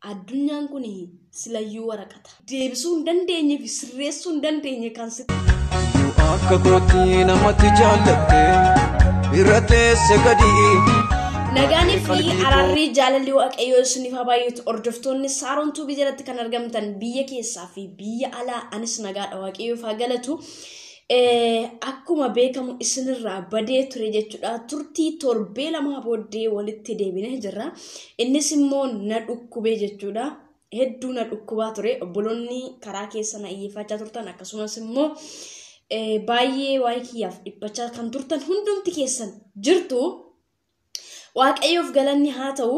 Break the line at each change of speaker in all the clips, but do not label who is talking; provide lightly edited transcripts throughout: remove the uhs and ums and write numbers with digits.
Addunyaan kun silayyuu waraqata. Deebisuu hin dandeenye fi sirreessuu hin dandeenye kan si.
Akka kootti namatti jaallatte irra teesse gadi.
Nagaanii fi araarri jaalalli waaqayyoo isiniif haa baay'atu. Hordoftoonni Saaroon Tuubii jalatti kan argamtan biyya keessaa fi biyya alaa, anis nagaadha, waaqayyoof haa galatu. Akkuma beekamu isinirraa badee ture jechuudha. Turtii torbee 2 booddee walitti deebinee jirra. Innis immoo na dhukkubee jechuudha. Hedduu na dhukkubaa ture. Obboloonni karaa keessa na iyyeeffachaa turtan, akkasumas immoo baay'ee waa'ee kiyyaaf dhiphachaa kan turtan hundumti keessan jirtu. Waaqayyoof galanni haa ta'u,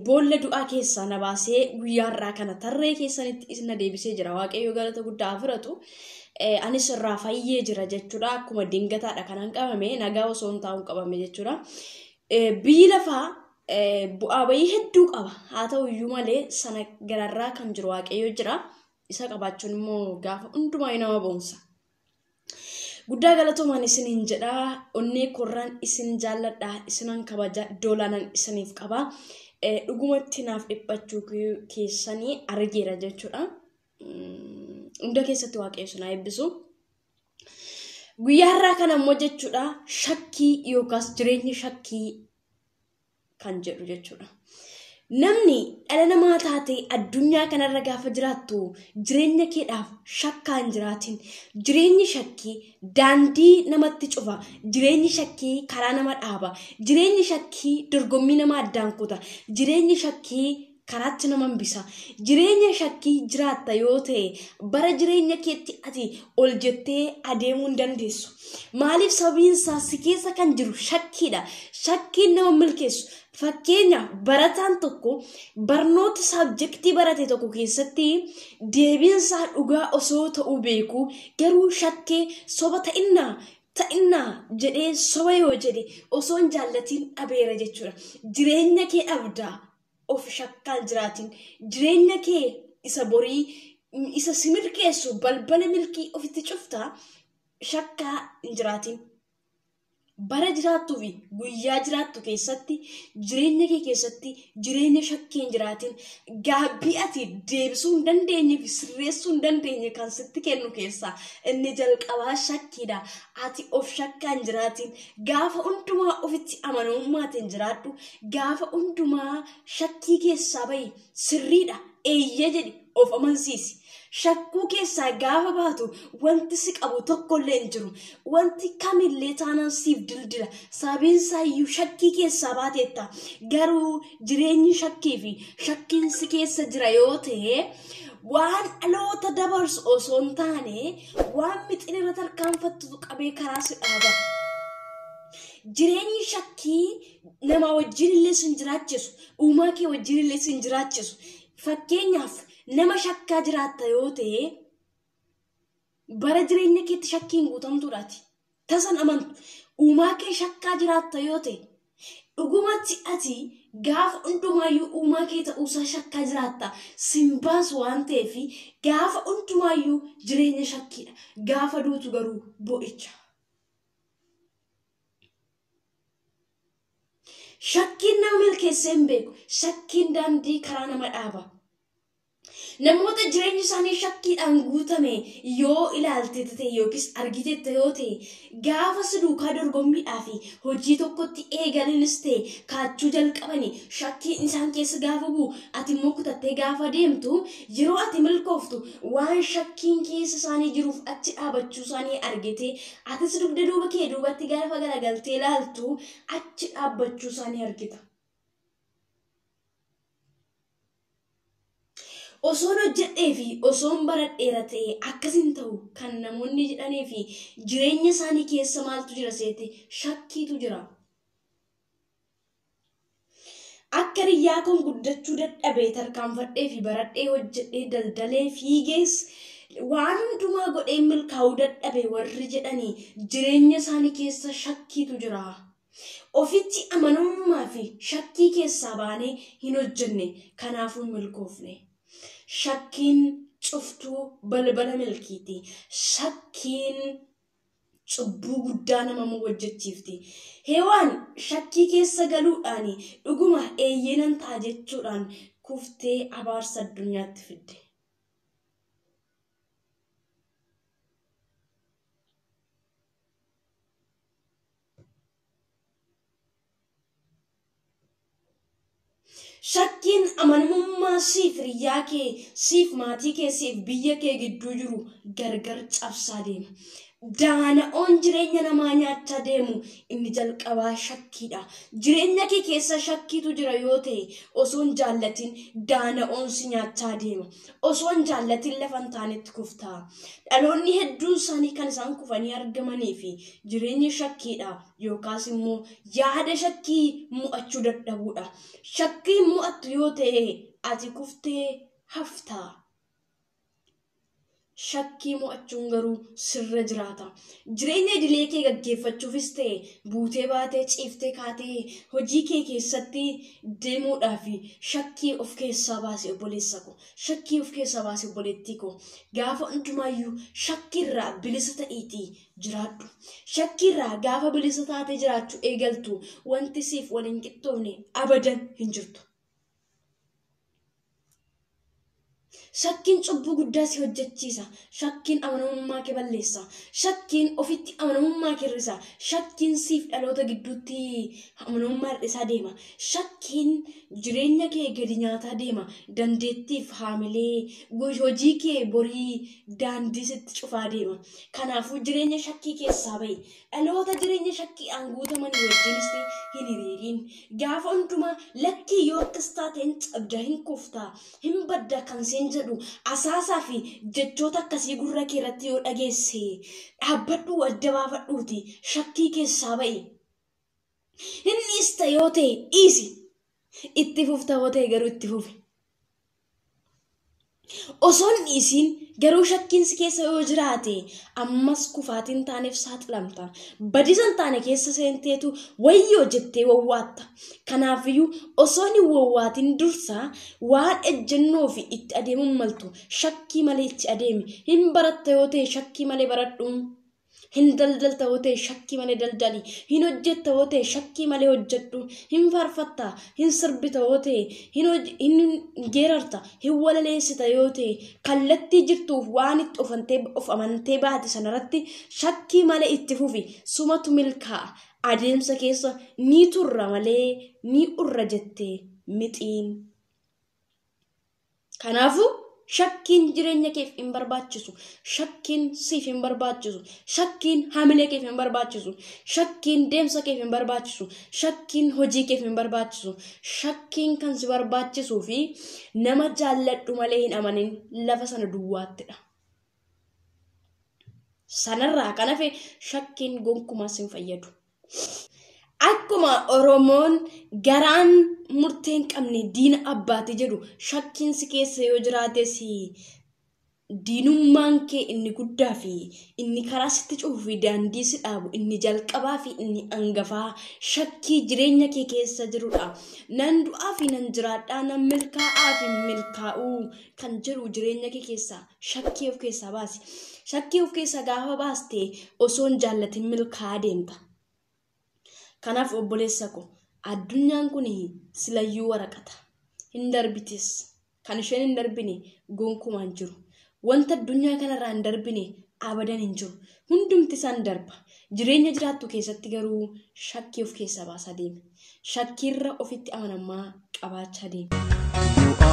boolla du'aa keessaa na baasee guyyaarraa kana tarree keessanitti isin na deebisee jira. Waaqayyo galata guddaa haa fudhatu. Anis irraa fayyee jira jechuudha. Akkuma dingataadha kanan qabame, nagaa osoo hin taa'uun qabame jechuudha. Biyyi lafaa bu'aa bayii hedduu qaba. Haa ta'u iyyuu malee sana gararraa kan jiru Waaqayyo jira. Isa qabaachuun immoo gaafa hundumaa nama boonsa. Guddaa galatoomaan isiniin jedha. Onnee korraan isin jaalladha. Isinan kabaja, iddoo olaanaan isiniif qaba. Dhugumatti naaf dhiphachuu keessanii argeera jechuudha. Hunda keessatti Waaqayyo isin haa eebbisu. Guyyaa har'aa kana immoo jechuudha, shakkii yookaas jireenya shakkii kan jedhu jechuudha. Namni dhala namaa taate addunyaa kanarra gaafa jiraattu jireenya keedhaaf shakkaa hin jiraatin. Jireenyi shakkii daandii namatti cufa. Jireenyi shakkii karaa nama dhaaba. Jireenyi shakkii dorgommii nama addaan kuta. Jireenyi shakkii karaatti nama hambisa. Jireenya shakkii jiraatta yoo ta'e bara jireenya keetti ati ol jettee adeemuu hin dandeessu. Maaliif? Sababiin isaa si keessa kan jiru shakkiidha. Shakkiin nama milkeessu. Fakkeenyaaf, barataan tokko barnoota saabjektii barate tokko keessatti deebiinsaa dhugaa osoo ta'uu beeku garuu shakkee soba ta'innaa ta'innaa jedhee soba yoo jedhe osoo hin jaallatiin dhabeera jechuudha. Jireenya kee dhabdaa of shakkaan jiraatin. Jireenya kee isa borii isa si milkeessu balbala milkii ofitti cuftaa, shakkaa hin jiraatin. Bara jiraattuu fi guyyaa jiraattu keessatti jireenya kee keessatti jireenya shakkii hin jiraatin. Gaabbii ati deebisuu hin dandeenye fi sirreessuu hin dandeenye kan sitti kennu keessaa inni jalqabaa shakkiidha. Ati of shakkaa hin jiraatin. Gaafa hundumaa ofitti amanamummaatiin jiraadhu. Gaafa hundumaa shakkii keessaa bahi, sirriidha eeyyee jedhi of amansiisi. Shakkuu keessaa gaafa baatu wanti si qabu tokkollee hin jiru. Wanti kamillee taanaan siif dildila. Sababiin isaa iyyuu shakkii keessaa baateetta. Garuu jireenyi shakkii fi shakkiin si keessa jira yoo ta'e, waan dhaloota dabarsu osoo hin taane waan mixinirra tarkaanfattutu qabee karaa si dhaaba. Jireenyi shakkii nama wajjin illee sin jiraachisu, uumaa kee wajjin illee sin jiraachisu. Fakkeenyaaf, nama shakkaa jiraatta yoo ta'e bara jireenya keetti shakkiin guutamtuudhaati. Tasan amantu. Uumaa kee shakkaa jiraatta yoo ta'e dhugumatti ati gaafa hundumaayyuu uumaa kee ta'uusaa shakkaa jiraatta. Sin baasu waan ta'eef gaafa hundumaayyuu jireenya shakkiidha. Gaafa duutu garuu bo'icha. Shakkiin nama milkeessee hin beeku. Shakkiin daandii karaa nama dhaaba. Namoota jireenyi isaanii shakkiidhaan guutame yoo ilaalte ta'e yookiis argiteetta yoo ta'e, gaafa si duukaa dorgommiidhaa fi hojii tokkotti eegalinis ta'e kaachuu jalqabanii shakkiin isaan keessa gaafa bu'u, ati immoo kutattee gaafa deemtu, yeroo ati milkooftu waan shakkiin keessa isaanii jiruuf achi dhaabachuu isaanii argite, atis dugda duuba kee duubatti gaafa garagaltee ilaaltu achi dhaabbachuu isaanii argita. Osoon hojjedhee fi osoon baradheera ta'e akkasin ta'u kan namoonni jedhanii fi jireenya isaanii keessa maaltu jira seete? Shakkiitu jira. Akka riyyaa koon guddachuu dadhabee tarkaanfadhee fi baradhee hojjedhee daldalee fiigees waan hundumaa godhee milkaa'uu dadhabe warri jedhanii jireenya isaanii keessa shakkiitu jira. Ofitti amanamummaa fi shakkii keessaa baanee hin hojjenne, kanaafuu hin milkoofne. Shakkiin cuftuu balbala milkiiti. Shakkiin cubbuu guddaa nama hojjechiifti. Hewaan shakkii keessa galuudhaan dhuguma eeyyee nan ta'a jechuudhaan Kuftee abaarsa addunyaatti fidde. Shakkiin amanamummaa siif hiriyaa kee, siif maatii kee, siif biyya kee gidduu jiru gargar cabsaa deema. Daana'oon jireenya namaa nyaachaa deemu inni jalqabaa shakkiidha. Jireenya kee keessa shakkiitu jira yoo ta'e osoo hin jaallatin daana'oon si nyaachaa deema. Osoo hin jaallatin lafa hin taanetti kuftaa. Dhaloonni hedduun isaanii kan isaan kufanii argamanii fi jireenya shakkiidha yookaas immoo yaada shakkii mo'achuu dadhabuudha. Shakkii mo'attu yoo ta'e ati kuftee haftaa. Shakkii mo'achuun garuu sirra jiraata. Jireenya idilee kee gaggeeffachuufis ta'e buutee baatee ciiftee kaatee hojii kee keessatti deemuudhaaf shakkii of keessaa baase obboleessa ko. Shakkii of keessaa baase obboleettii ko. Gaafa hundumaayyuu shakkiirraa bilisa ta'iitii jiraadhu. Shakkiirraa gaafa bilisa taatee jiraachuu eegaltu wanti siif waliin qixxoofne abadan hin jirtu. Shakkiin cubbuu guddaa si hojjechiisa. Shakkiin amanamummaa kee balleessa. Shakkiin ofitti amanamummaa kee hir'isa. Shakkiin siif dhaloota gidduutti amanamummaa hir'isaa deema. Shakkiin jireenya kee gadi nyaataa deema. Dandeettiif haamilee hojii kee borii daandii sitti cufaa deema. Kanaafuu jireenya shakkii keessaa bahi. Dhaloota jireenya shakkiidhaan guutamanii wajjinis hin hiriiriin. Gaafa hundumaa lakkii yoo akkas taate hin cabda, hin kuftaa, hin badda kan seen jedhu asaasaa fi jechoota akkasii gurra kee irratti yoo dhageesse dhaabbadhuu adda baafadhuuti shakkii keessaa ba'i. Hin dhiista yoo ta'e dhiisi. Itti fufta yoo ta'e garuu itti fufi. Osoo hin dhiisiin garuu shakkiin si keessa yoo jiraate ammas kufaatiin taaneef saaxilamta. Badisa hin taane keessa seenteetu wayyoo jettee wawwaatta. Kanaafiyyuu osoo hin wawwaatin dursa waan ejjennoo fi itti adeemuun maltu shakkii malee itti adeemi. Hin baratta yoo ta'e shakkii malee baradhu. Hin daldalta yoo ta'e shakkii malee daldali. Hin hojjetta yoo ta'e shakkii malee hojjedhu. Hin faarfatta, hin sirbita yoo ta'e, hin geerarta, hin walaleessita yoo ta'e, kallattii jirtuuf waan itti of amantee baate sanarratti shakkii malee itti fufi. Sumatu milkaa'a. Adeemsa keessa ni turra malee ni urra jettee mixiin. Kanaafuu shakkiin jireenya keef hin barbaachisu. Shakkiin siif hin barbaachisu. Shakkiin hamilee keef hin barbaachisu. Shakkiin deemsa keef hin barbaachisu. Shakkiin hojii keef hin barbaachisu. Shakkiin kan si barbaachisuu fi nama jaalladhu malee hin amanin lafa sana duwwaattidha. Sanarraa kan hafe shakkiin gonkumaa si hin fayyadu. Akkuma Oromoon garaan murtee hin qabne diina abbaati jedhu shakkiin si keessa yoo jiraates diinummaan kee inni guddaa fi inni karaa sitti cufuu fi daandii si dhaabu inni jalqabaa fi inni hangafaa shakkii jireenya kee keessa jirudha. Nan du'aa fi nan jiraadhaa, nan milkaa'aa fi milkaa'uu kan jedhu jireenya kee keessaa shakkii of keessaa baasi. Shakkii of keessaa gaafa baaste osoo hin jaallatin milkaa'aa deemta. Kanaaf obboleessa ko addunyaan kun silayyuu waraqata. Hin darbitis. Kan isheen hin darbine gonkumaa hin jiru. Wanta addunyaa kanarraa hin darbine abadan hin jiru. Hundumti isaan darba. Jireenya jiraattu keessatti garuu shakkii of keessaa baasaa deemi. Shakkiirra ofitti amanamummaa qabaachaa deemi.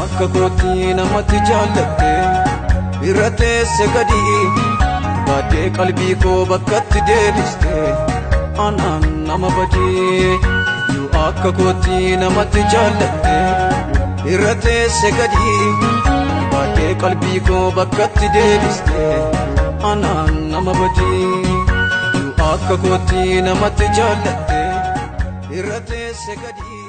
Akka kootii namatti jaallatte irra teesse gadi baadhee qalbii koo bakkatti deebiste anaan nama badii. Yoo akka kootii namatti jaallatte irra teesse gadi baadhee qalbii koo bakkatti deebiste anaan nama badii. Yoo akka kootii namatti jaallatte irra teesse gadi.